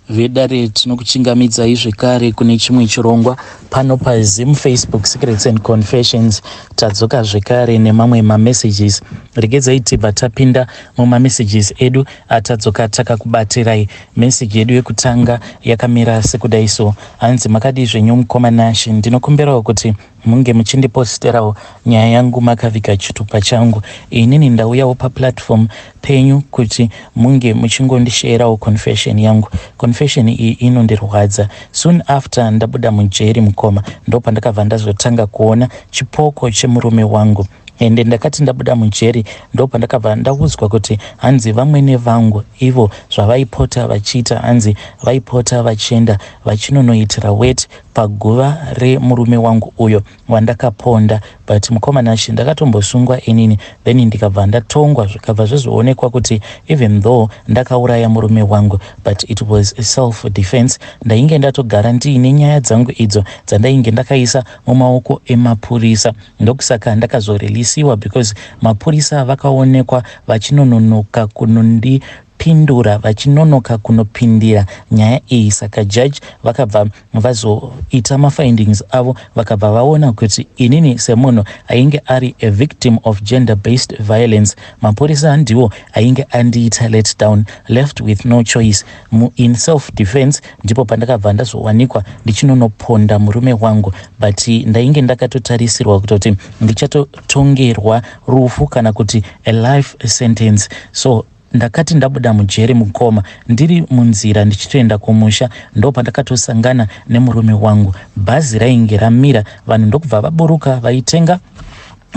Vedare, tinokuchingamidzai zvekare kune chimwe chirongwa pano paZim Facebook Secrets and Confessions. Tadzoka zvekare nemamwe mamessages. Regedzai tibva tapinda mumamessages edu atadzoka takakubatirai. Meseji yedu yekutanga yakamira sekudai so. Hanzi, "Makadii zvenyu mukoma Nashe? Ndinokumbirawo kuti munge muchindiposterawo nyaya yangu makaviga chitupa changu. Inini ndauyawo paplatform penyu kuti munge muchingondisherawo confession yangu. Confession iyi inondirwadza. Soon after ndabuda mujeri, mukoma, ndo pandakabva ndazotanga kuona chipoko chemurume wangu. Ende ndakati ndabuda mujeri, ndo pandakabva ndaudzwa kuti hanzi vamwene vangu ivo zvavaipota vachiita, hanzi vaipota vachienda vachinonoitira weti paguva remurume wangu uyo wandakaponda. But mukoma Nashe, ndakatombosungwa inini, then ndikabva ndatongwa. Zvikabva zvizoonekwa kuti even though ndakauraya murume wangu, but it was self defense. Ndainge ndatogara ndiine nyaya dzangu idzo dzandainge ndakaisa mumaoko emapurisa. Ndokusaka ndakazoreleasiwa, because mapurisa vakaonekwa vachinononoka kunondipindura, vachinonoka kunopindira nyaya iyi. Saka judge vakabva vazoita mafindings avo, vakabva vaona kuti inini semunhu ainge ari a victim of gender based violence, mapurisa ndiwo ainge andiita let down. Left with no choice, in self defense ndipo pandakabva ndazowanikwa ndichinonoponda murume wangu. But ndainge ndakatotarisirwa kutoti ndichatotongerwa rufu kana kuti a life sentence. So ndakati ndabuda mujeri, mukoma, ndiri munzira ndichitoenda kumusha, ndo pandakatosangana nemurume wangu. Bhazi rainge ramira, vanhu ndokubva vaburuka, vaitenga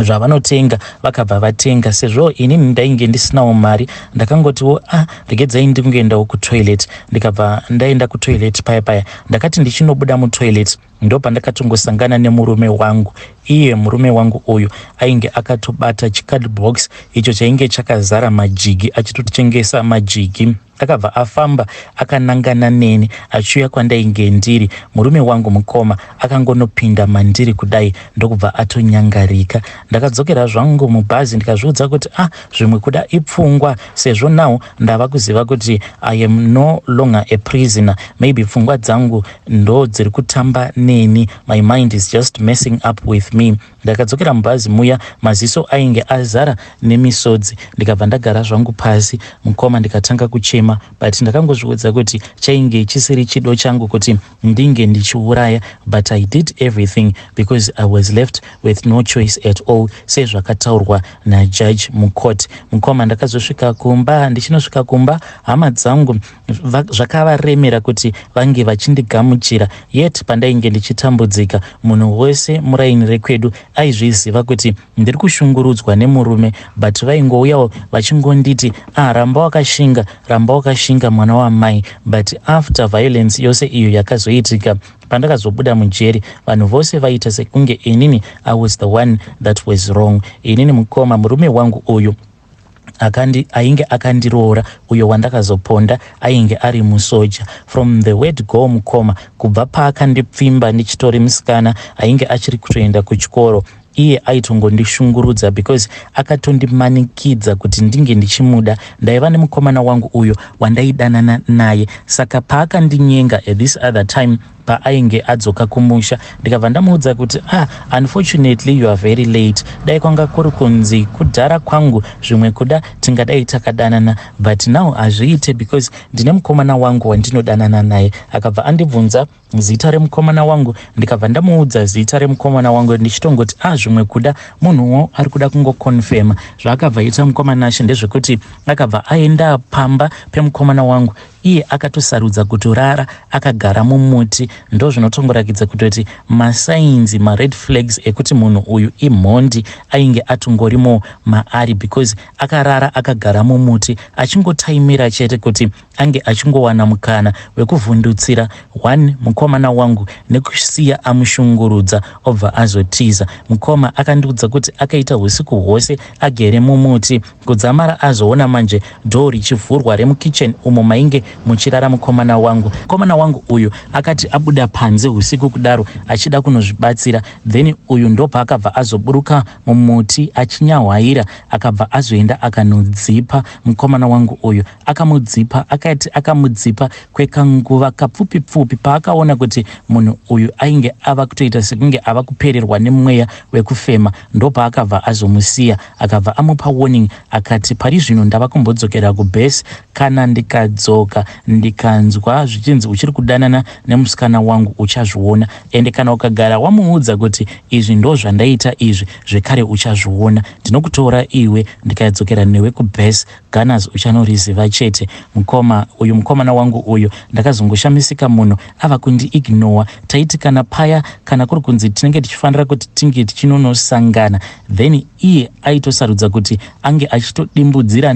zvavanotenga vakabva vatenga. Sezvo inini ndainge ndisinawo mari, ndakangotiwo, "Ah, regedzai ndingoendawo kutoilet." Ndikabva ndaenda kutoilet paya paya. Ndakati ndichinobuda mutoilet, ndo pandakatongosangana nemurume wangu. Iye murume wangu uyu ainge akatobata chicardbox icho chainge chakazara majigi, achitotengesa majigi. Akabva afamba akanangana neni achiuya kwandainge ndiri. Murume wangu, mukoma, akangonopinda mandiri kudai, ndokubva atonyangarika. Ndakadzokera zvangu mubhazi, ndikazviudza kuti, "Ah, zvimwe kuda ipfungwa, sezvo now ndava kuziva kuti I am no longer a prisoner. Maybe pfungwa dzangu ndo dziri kutamba neni. My mind is just messing up with me." Ndakadzokera mubhazi muya, maziso ainge azara nemisodzi. Ndikabva ndagara zvangu pasi, mukoma, ndikatanga kuchema. But ndakangozviudza kuti chainge chisiri chido changu kuti ndinge ndichiuraya, but I did everything because I was left with no choice at all, sezvakataurwa najudge mucourt. Mukoma, ndakazosvika kumba. Ndichinosvika kumba, hama dzangu zvakavaremera kuti vange vachindigamuchira. Yet pandainge ndichitambudzika, munhu wese muraini rekwedu aizviziva kuti ndiri kushungurudzwa nemurume, but vaingouyawo vachingonditi, "Ah, ramba wakashinga, ramba wakashinga, mwana wamai." But after violence yose iyo yakazoitika, pandakazobuda mujeri, vanhu vose vaita sekunge inini I was the one that was wrong. Inini, mukoma, murume wangu uyu ainge akandiroora, uyo wandakazoponda, ainge ari musoja from the word go. Mukoma, kubva paakandipfimba ndichitori musikana ainge achiri kutoenda kuchikoro, iye aitongondishungurudza because akatondimanikidza kuti ndinge ndichimuda. Ndaiva nemukomana wangu uyo wandaidanana naye. Saka paakandinyenga at this other time, paainge adzoka kumusha, ndikabva ndamuudza kuti, "Ah, unfortunately you are very late. Dai kwanga kuri kunzi kudhara kwangu, zvimwe kuda tingadai takadanana, but now hazviite because ndine mukomana wangu wandinodanana naye." Akabva andibvunza zita remukomana wangu, ndikabva ndamuudza zita remukomana wangu, ndichitongoti, "A ah, zvimwe kuda munhuwo ari kuda kungoconfirma." Zvaakabva ita, mukomana Nashe, ndezvekuti akabva aenda pamba pemukomana wangu. Iye akatosarudza kutorara akagara mumuti. Ndo zvinotongorakidza kutoti masigns, mared flags ekuti munhu uyu imhondi ainge atongorimo maari, because akarara akagara mumuti achingotaimira chete kuti ange achingowana mukana wekuvhundutsira one mukomana wangu nekusiya amushungurudza, obva azotiza. Mukoma, akandiudza kuti akaita usiku hwose agere mumuti, kudzamara azoona manje door richivhurwa remukichen umo mainge muchirara mukomana wangu. Mukomana wangu uyu akati abuda panze usiku kudaro achida kunozvibatsira, then uyu ndopaakabva azoburuka mumuti achinyahwaira, akabva azoenda akanodzipa mukomana wangu uyu. Akamudzipa, akati akamudzipa kwekanguva kapfupi pfupi, paakaona kuti munhu uyu ainge ava kutoita sekunge ava kupererwa nemweya wekufema, ndopaakabva azomusiya. Akabva amupa warning, akati, "Pari zvino ndava kumbodzokera kubhesi. Kana ndikadzoka ndikanzwa zvichinzi uchiri kudanana nemusikana wangu, uchazviona. Ende kana ukagara wamuudza kuti izvi ndo zvandaita izvi, zvekare uchazviona. Ndinokutora iwe ndikadzokera newe kubhesi, gunners uchanoriziva chete." Mukoma uyu, mukomana wangu uyu, ndakazongoshamisika munhu ava kundiignora. Taiti kana paya kana kuri kunzi tinenge tichifanira kuti tinge tichinonosangana, then iye aitosarudza kuti ange achitodimbudzira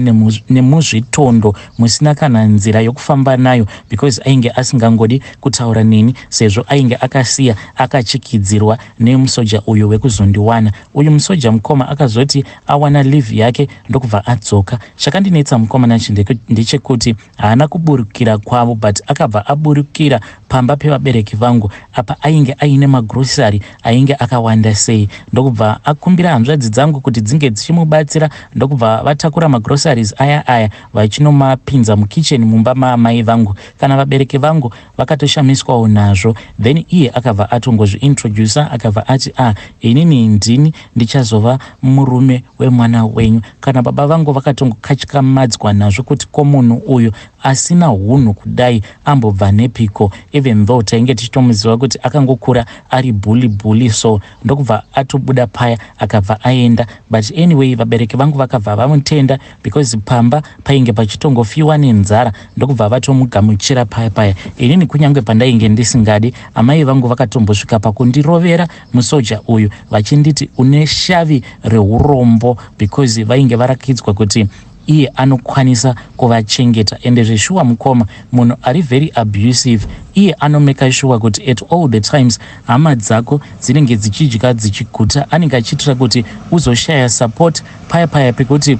nemuzvitondo musina kana nzira yokufamba nayo, because ainge asingangodi kutaura neni, sezvo ainge akasiya akachikidzirwa nemusoja uyu wekuzondiwana. Uyu musoja, mukoma, akazoti awana leave yake ndokubva adzoka. Chakandinetsa, mukoma nachi, ndechekuti haana kuburukira kwavo, but akabva aburukira pamba pevabereki vangu. Apa ainge aine magrosari ainge akawanda sei. Ndokubva akumbira hanzvadzi dzangu kuti dzinge dzichimubatsira, ndokubva vatakura magroceries aya aya vachinomapinza mukicheni mumba maamai vangu. Kana vabereki vangu vakatoshamiswawo nazvo. Then iye akabva atongozviintroduca, akabva ati, "A ah, inini ndini ndichazova murume wemwana wenyu." Kana baba vangu vakatongokatyamadzwa nazvo kuti, "Ko, munhu uyu asina hunhu kudai ambobva nepiko?" Even though tainge tichitomuziva kuti akangokura ari bully bully. So ndokubva atobuda paya, akabva aenda. But anyway, vabereki vangu vakabva vamutenda because pamba painge pachitongofiwa nenzara, ndokubva vatomugamuchira paya paya. Inini kunyange pandainge ndisingadi, amai vangu vakatombosvika pakundirovera musoja uyu, vachinditi, "Une shavi reurombo," because vainge varakidzwa kuti iye anokwanisa kuvachengeta. Ende zveshuwa, mukoma, munhu ari very abusive, iye anomeka sure kuti at all the times hama dzako dzinenge dzichidya dzichiguta. Anenge achiitira kuti uzoshaya support paya paya pekuti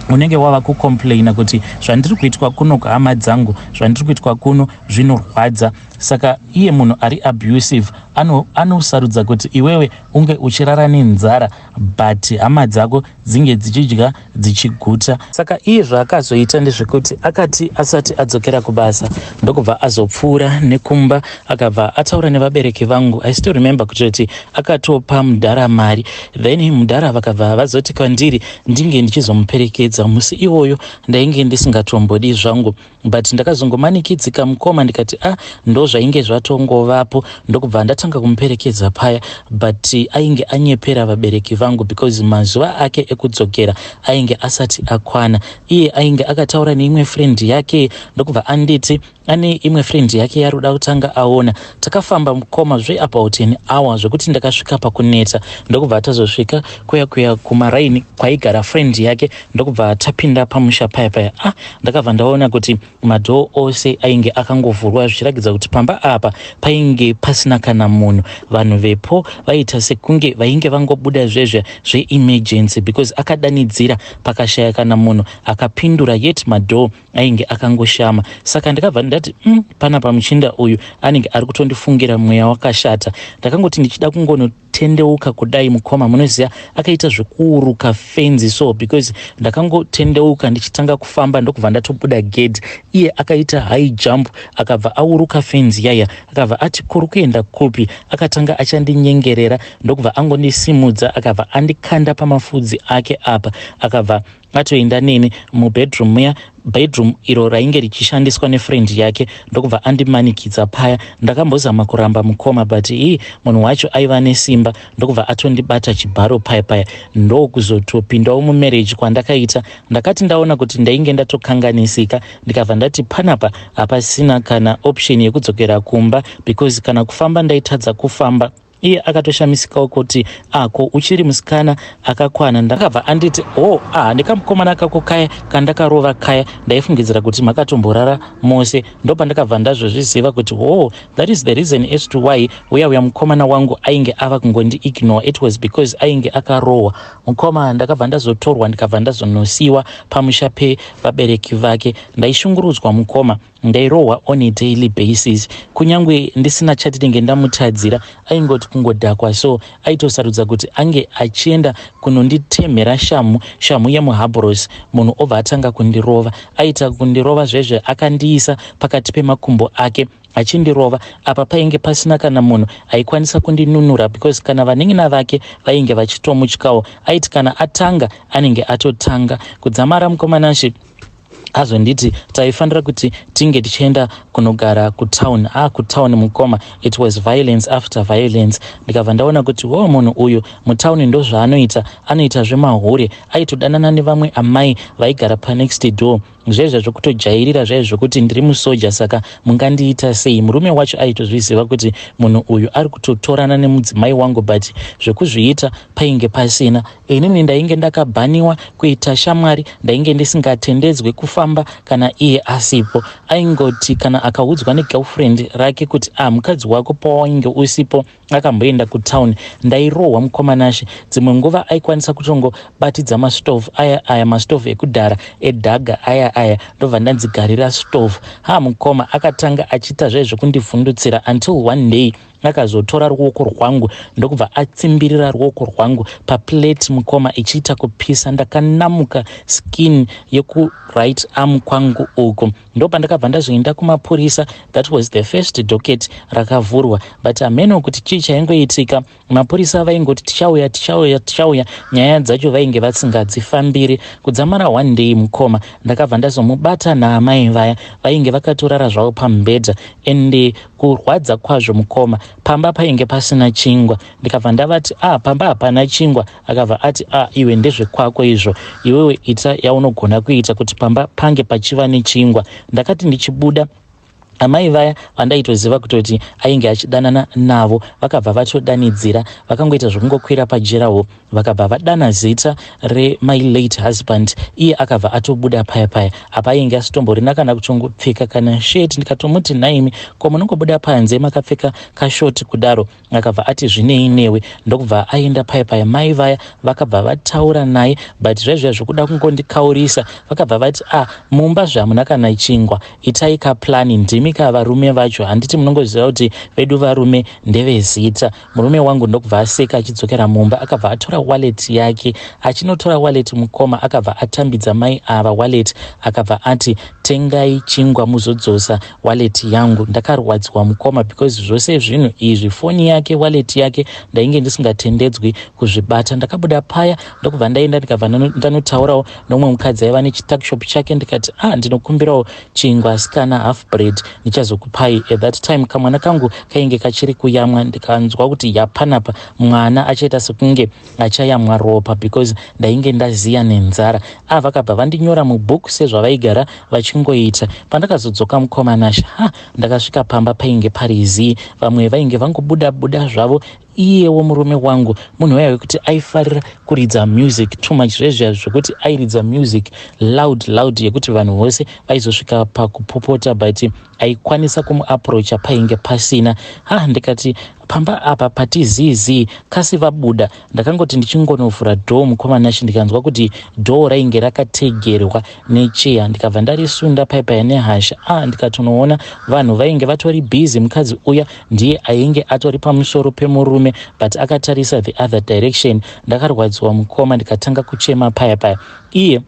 unenge wava kucomplaina kuti, "Zvandiri kuitwa kuno kuhama dzangu, zvandiri kuitwa kuno zvinorwadza." Saka iye munhu ari abusive anosarudza ano kuti iwewe unge uchirara nenzara, but hama dzako dzinge dzichidya dzichiguta. Saka iye zvaakazoita ndezvekuti akati asati adzokera kubasa, ndokubva azopfuura nekumba, akabva ataura nevabereki vangu. I still remember kutoti akatopa mudhara mari. Then mudhara vakabva vazoti kwandiri ndinge ndichizomuperekedza. Musi iwoyo ndainge ndisingatombodi zvangu, but ndakazongomanikidzika, mukoma, ndikati, "A ah, ndo zvainge zvatongovapo." Ndokubva ndatanga kumuperekedza paya, but ainge anyepera vabereki vangu because mazuva ake ekudzokera ainge asati akwana. Iye ainge akataura neimwe friend yake, ndokubva anditi ane imwe friend yake yari kuda kutanga aona. Takafamba, mukoma, zveabout an hour, zvekuti ndakasvika pakuneta. Ndokubva tazosvika kuya kuya kumaraini kwaigara friend yake, ndokubva tapinda pamusha paya paya. Ah, ndakabva ndaona kuti madoor ose ainge akangovhurwa, zvichiratidza kuti pamba apa painge pasina kana munhu. Vanhu vepo vaiita sekunge vainge vangobuda zvezve zveemergency, because akadanidzira pakashaya kana munhu akapindura, yet madoor ainge akangoshama. Saka ndakabva ndati, panapa muchinda uyu anenge ari kutondifungira mweya wakashata." Ndakangoti ndichida kungonotendeuka kudai, mukoma, munoziva akaita zvekuuruka fenzi. So because ndakangotendeuka ndichitanga kufamba, ndokubva ndatobuda gedhi, iye akaita high jump, akabva auruka fenzi yaya, akabva ati, "Kuri kuenda kupi?" Akatanga achandinyengerera, ndokubva angondisimudza, akabva andikanda pamafudzi ake apa, akabva atoenda neni mubedroom muya, bedroom iro rainge richishandiswa nefriend yake, ndokubva andimanikidza paya. Ndakambozama kuramba, mukoma, but ii munhu wacho aiva nesimba, ndokubva atondibata chibharo paya paya. Ndokuzotopindawo mumarriage kwandakaita. Ndakati ndaona kuti ndainge ndatokanganisika, ndikabva ndati panapa hapasina kana option yekudzokera kumba, because kana kufamba ndaitadza kufamba. Iye akatoshamisikawo kuti, "Ako uchiri musikana akakwana." Ndakabva anditi, "O oh, ah, ndikamukomana kako kaya kandakarova kaya. Ndaifungidzira kuti makatomborara mose." Ndopandakabva ndazozviziva kuti, oh, that is the reason as to why uya uya mukomana wangu ainge ava kungondiignore. It was because ainge akarohwa. Mukoma, ndakabva ndazotorwa, ndikabva ndazonosiyiwa pamusha pevabereki vake. Ndaishungurudzwa, mukoma. Ndairohwa on a daily basis, kunyange ndisina chatinenge ndamutadzira. Aingoti kungodhakwa, so aitosarudza kuti ange achienda kunonditemhera shamhu, shamhu yemuhabros. Munhu obva atanga kundirova. Aita kundirova zvezve, akandiisa pakati pemakumbo ake achindirova. Apa painge pasina kana munhu aikwanisa kundinunura, because kana vanin'ina vake vainge vachitomutyawo. Aiti kana atanga, anenge atotanga kudzamara mukomanashi azonditi taifanira kuti tinge tichienda kunogara kutown. Ah, kutown, mukoma, it was violence after violence. Ndikabva ndaona kuti wo munhu uyu mutauni ndozvaanoita, anoita zvemahure. Aitodanana nevamwe amai vaigara panext door, zvezvo zvokutojairira zvaizvo zvokuti ndiri musoja, saka mungandiita sei? Murume wacho aitozviziva kuti munhu uyu ari kutotorana nemudzimai wangu, but zvekuzviita painge pasina. Inini ndainge ndakabhaniwa kuita shamwari, ndainge ndisingatendedzwe kufamba kana iye asipo. Aingoti kana akaudzwa negirlfriend rake kuti, "A ah, mukadzi wako pawainge usipo akamboenda kutown," ndairohwa, mukomanashe. Dzimwe nguva aikwanisa kutongobatidza mastove aya aya, mastove ekudhara edhaga aya aya, ndobva ndanzigarira stove. Ha, mukoma, akatanga achiita zvaizvokundivhundutsira until one day akazotora ruoko rwangu, ndokubva atsimbirira ruoko rwangu paplate, mukoma, ichiita kupisa. Ndakanamuka skin yekuright arm kwangu uku. Ndopandakabva ndazoenda kumapurisa. That was the first docket rakavhurwa, but hameno kuti chii chaingoitika. Mapurisa vaingoti, "Tichauya, tichauya, tichauya." Nyaya dzacho vainge vasingadzifambiri. Kudzamara one day, mukoma, ndakabva ndazomubata naamai vaya vainge vakatorara zvavo pamubhedha. Ende kurwadza kwazvo, mukoma, pamba painge pasina chingwa. Ndikabva ndavati, "A ah, pamba hapana chingwa." Akabva ati, "A ah, iwe, ndezvekwako izvo. Iwewe ita yaunogona kuita kuti pamba pange pachiva nechingwa." Ndakati ndichibuda, amai vaya vandaitoziva kutoti ainge achidanana navo vakabva vatodanidzira. Vakangoita zvokungokwira pajirawo, vakabva vadana zita remy late husband. Iye akabva atobuda paya paya. Apa ainge asitomborina kana kutongopfeka kana shirt. Ndikatomuti, "Naimi, ko munongobuda panze makapfeka kashort kudaro?" Akabva ati, "Zvinei newe?" Ndokubva aenda paya paya. Mai vaya vakabva vataura naye, but zvaizviya zvokuda kungondikaurisa. Vakabva vati, "Ah, mumba zvahamuna kana chingwa, itai kaplani. Ndimi ka varume vacho, handiti munongoziva kuti vedu varume ndevezita?" Murume wangu ndokubva aseka achidzokera mumba. Akabva atora wallet yake. Achinotora wallet, mukoma, akabva atambidza mai ava wallet. Akabva ati, "Tengai chingwa, muzodzosa wallet yangu." Ndakarwadziwa, mukoma, because zvose zvinhu izvi, foni yake, wallet yake, ndainge ndisingatendedzwi kuzvibata. Ndakabuda paya, ndokubva ndaenda, ndikabva ndanotaurawo nomumwe mukadzi aiva nechituckshop chake. Ndikati, "A ah, ndinokumbirawo chingwa, asikana, half bread, ndichazokupai." At that time kamwana kangu kainge kachiri kuyamwa. Ndikanzwa kuti yapanapa mwana achaita sekunge achayamwa ropa, because ndainge ndaziya nenzara. A ah, vakabva vandinyora mubhuku sezvavaigara vachingoita. Pandakazodzoka, mukomanasha, ha, ndakasvika pamba painge pari zii. Vamwe vainge vangobuda buda zvavo. Iyewo murume wangu munhu waya wekuti aifarira kuridza music too much, zvezviya zvokuti airidza music loud loud yekuti vanhu vose vaizosvika pakupopota, but aikwanisa kumuapproacha painge pasina. Ha, ndikati pamba apa pati zii zii, kasi vabuda. Ndakangoti ndichingonovhura door, mukomanashi, ndikanzwa kuti door rainge rakategerwa necheya. Ndikabva ndarisunda paipaya nehasha. A, ndikatonoona vanhu vainge vatori busy. Mukadzi uya ndiye ainge atori pamusoro pemurume, but akatarisa the other direction. Ndakarwadziwa, mukoma, ndikatanga kuchema paya paya. Iye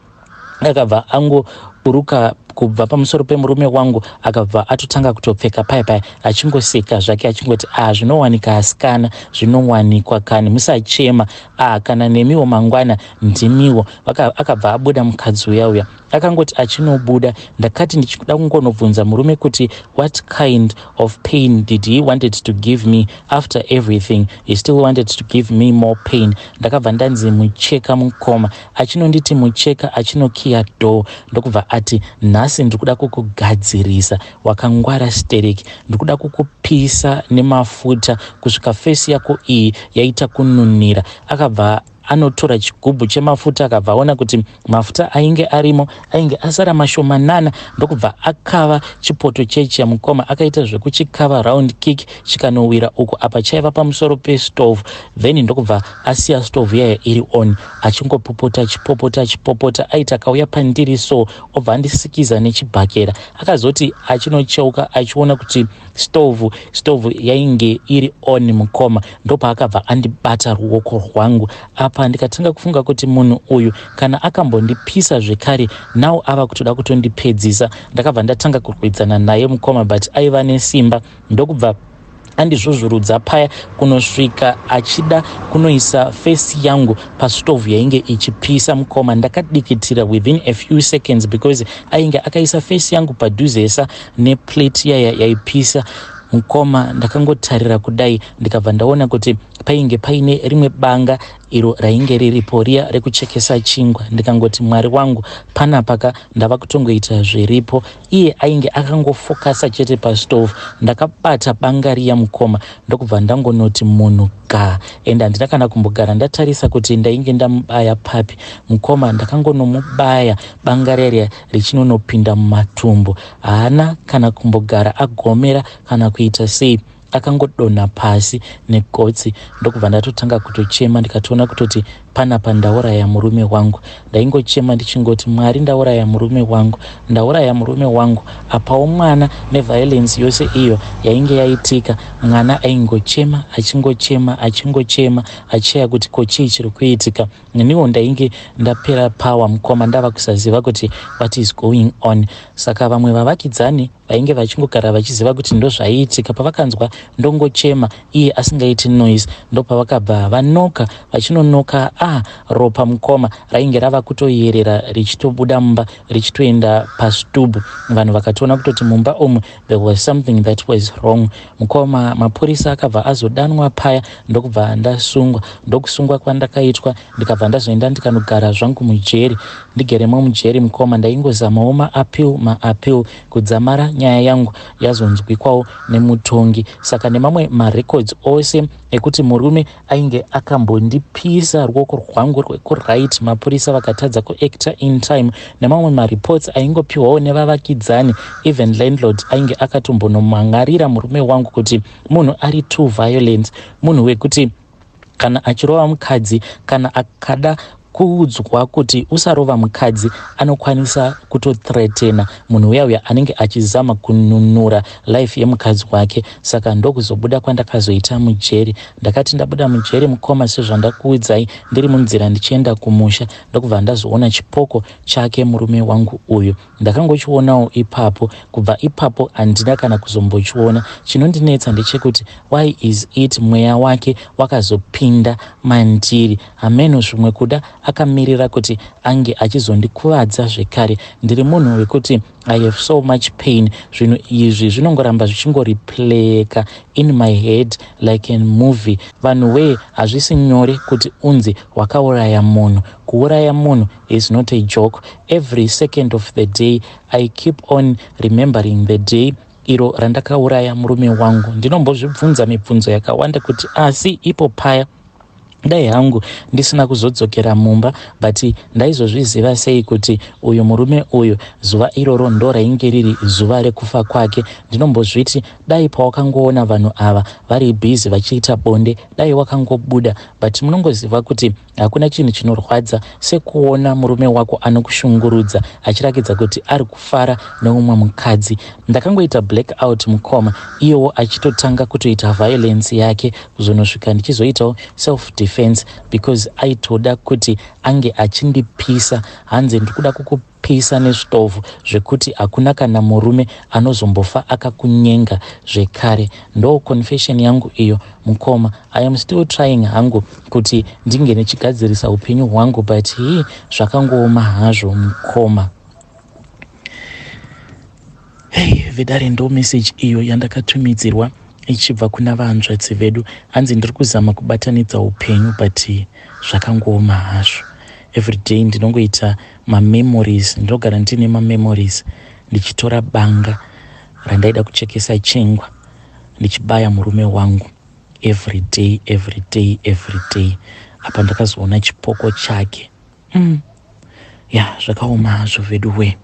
akabva angoburuka kubva pamusoro pemurume wangu, akabva atotanga kutopfeka paya paya, achingoseka zvake, achingoti, "A ah, zvinowanika asikana, zvinowanikwa kani, musachema. A ah, kana nemiwo mangwana ndimiwo." Akabva abuda mukadzi uya uya. Akangoti achinobuda, ndakati ndichikuda kungonobvunza murume kuti what kind of pain did he wanted to give me? After everything, he still wanted to give me more pain. Ndakabva ndanzi mucheka, mukoma. Achinonditi mucheka, achinokiya door, ndokubva ati, "Nhasi ndiri kuda kukugadzirisa, wakangwara stereki. Ndiri kuda kukupisa nemafuta kusvika face yako iyi yaita kununira." Akabva anotora chigubhu chemafuta, akabva aona kuti mafuta ainge arimo ainge asara mashomanana, ndokubva akava chipoto chechiya mukoma. Akaita zvekuchikava round kick, chikanowira uko, apa chaiva pamusoro pestove. Then ndokubva asiya stove yaya iri on, achingopopota, achipopota, achipopota. Aiti akauya pandiri so, obva andisikiza nechibhakera. Akazoti achinocheuka, achiona kuti stove yainge iri on mukoma, ndopaakabva andibata ruoko rwangu. Apa ndikatanga kufunga kuti munhu uyu kana akambondipisa zvekare, now ava kutoda kutondipedzisa. Ndakabva ndatanga kurwidzana naye mukoma, but aiva nesimba, ndokubva andizvuzvurudza paya kunosvika achida kunoisa face yangu pastovhu yainge ichipisa mukoma. Ndakadikitira within a few seconds because ainge akaisa face yangu padhuzesa neplate yaya yaipisa mukoma. Ndakangotarira kudai, ndikabva ndaona kuti painge paine rimwe banga iro rainge riripo riya rekuchekesa chingwa. Ndikangoti, "Mwari wangu, panapaka ndava kutongoita zviripo." Iye ainge akangofokasa chete pastove. Ndakabata banga riya mukoma, ndokubva ndangonoti munhu ga, ende handina kana kumbogara ndatarisa kuti ndainge ndamubaya papi mukoma. Ndakangonomubaya banga riya richinonopinda mumatumbu. Haana kana kumbogara agomera kana kuita sei, akangodonha pasi negotsi, ndokubva ndatotanga kutochema. Ndikatoona kutoti panapa ndauraya murume wangu. Ndaingochema ndichingoti, "Mwari, ndauraya murume wangu, ndauraya murume wangu." Apawo mwana, neviolence yose iyo yainge yaitika, mwana aingochema, achingochema, achingochema, achiya kuti ko chii chiri kuitika. Neniwo ndainge ndapera power mukoma, ndava kusaziva kuti what is going on. Saka vamwe vavakidzani vainge vachingogara vachiziva kuti ndozvaiitika, pavakanzwa ndongochema iye asingaiti noise, ndopavakabva vanoka. Vachinonoka, ah, ropa mukoma rainge rava kutoyerera, richitobuda mumba, richitoenda pastubhu. Vanhu vakatoona kutoti mumba umu there was something that was wrong mukoma. Mapurisa akabva azodanwa paya, ndokubva ndasungwa. Ndokusungwa kwandakaitwa, ndikabva ndazoenda ndikanogara zvangu mujeri. Ndigeremo mujeri mukoma, ndaingozamawo maappeal, maappeal, kudzamara nyaya yangu yazonzwikwawo nemutongi. Saka nemamwe marecords ose ekuti murume ainge akambondipisa ruoko rwangu rwekuright, mapurisa vakatadza kuacta in time, nemamwe mareports aingopiwawo nevavakidzani, even landlord ainge akatombonomangarira murume wangu kuti munhu ari too violent, munhu wekuti kana achirova mukadzi, kana akada kuudzwa kuti usarova mukadzi, anokwanisa kutothreatena munhu uya uya anenge achizama kununura life yemukadzi wake. Saka ndokuzobuda kwandakazoita mujeri. Ndakati ndabuda mujeri mukoma, sezvandakuudzai, ndiri munzira ndichienda kumusha, ndokubva ndazoona chipoko chake murume wangu uyu. Ndakangochionawo ipapo. Kubva ipapo handina kana kuzombochiona. Chinondinetsa ndechekuti why is it mweya wake wakazopinda mandiri? Hameno, zvimwe kuda akamirira kuti ange achizondikuvadza zvekare. Ndiri munhu wekuti I have so much pain. Zvinhu izvi zvinongoramba zvichingoreplayeka in my head like a movie. Vanhu wee, hazvisi nyore kuti unzi wakauraya munhu. Kuuraya munhu is not a joke. Every second of the day I keep on remembering the day iro randakauraya murume wangu. Ndinombozvibvunza mibvunzo yakawanda kuti asi ipo paya dai hangu ndisina kuzodzokera mumba, but ndaizozviziva sei kuti uyu murume uyu zuva iroro ndo rainge riri zuva rekufa kwake? Ndinombozviti dai pawakangoona vanhu ava vari busy vachiita bonde, dai wakangobuda. But munongoziva kuti hakuna chinhu chinorwadza sekuona murume wako anokushungurudza achirakidza kuti ari kufara neumwe mukadzi. Ndakangoita black out mukoma, iyewo achitotanga kutoita violence yake, kuzonosvika ndichizoitawo self defense because aitoda kuti ange achindipisa. Hanzi, "Ndikuda kukupisa nezvitovhu zvekuti hakuna kana murume anozombofa akakunyenga zvekare." Ndo confession yangu iyo mukoma. I am still trying hangu kuti ndinge ndichigadzirisa upenyu hwangu, but hii, zvakangooma hazvo mukoma. Hei vedare, ndo message iyo yandakatumidzirwa ichibva kuna vahanzvadzi vedu. Hanzi, "Ndiri kuzama kubatanidza upenyu, but zvakangooma hazvo. Everyday ndinongoita mamemories, ndinogara ndine mamemories ndichitora banga randaida kuchekesa chingwa ndichibaya murume wangu every day, every day, every day." Apa ndakazoona chipoko chake. Ya, zvakaoma hazvo vedu we.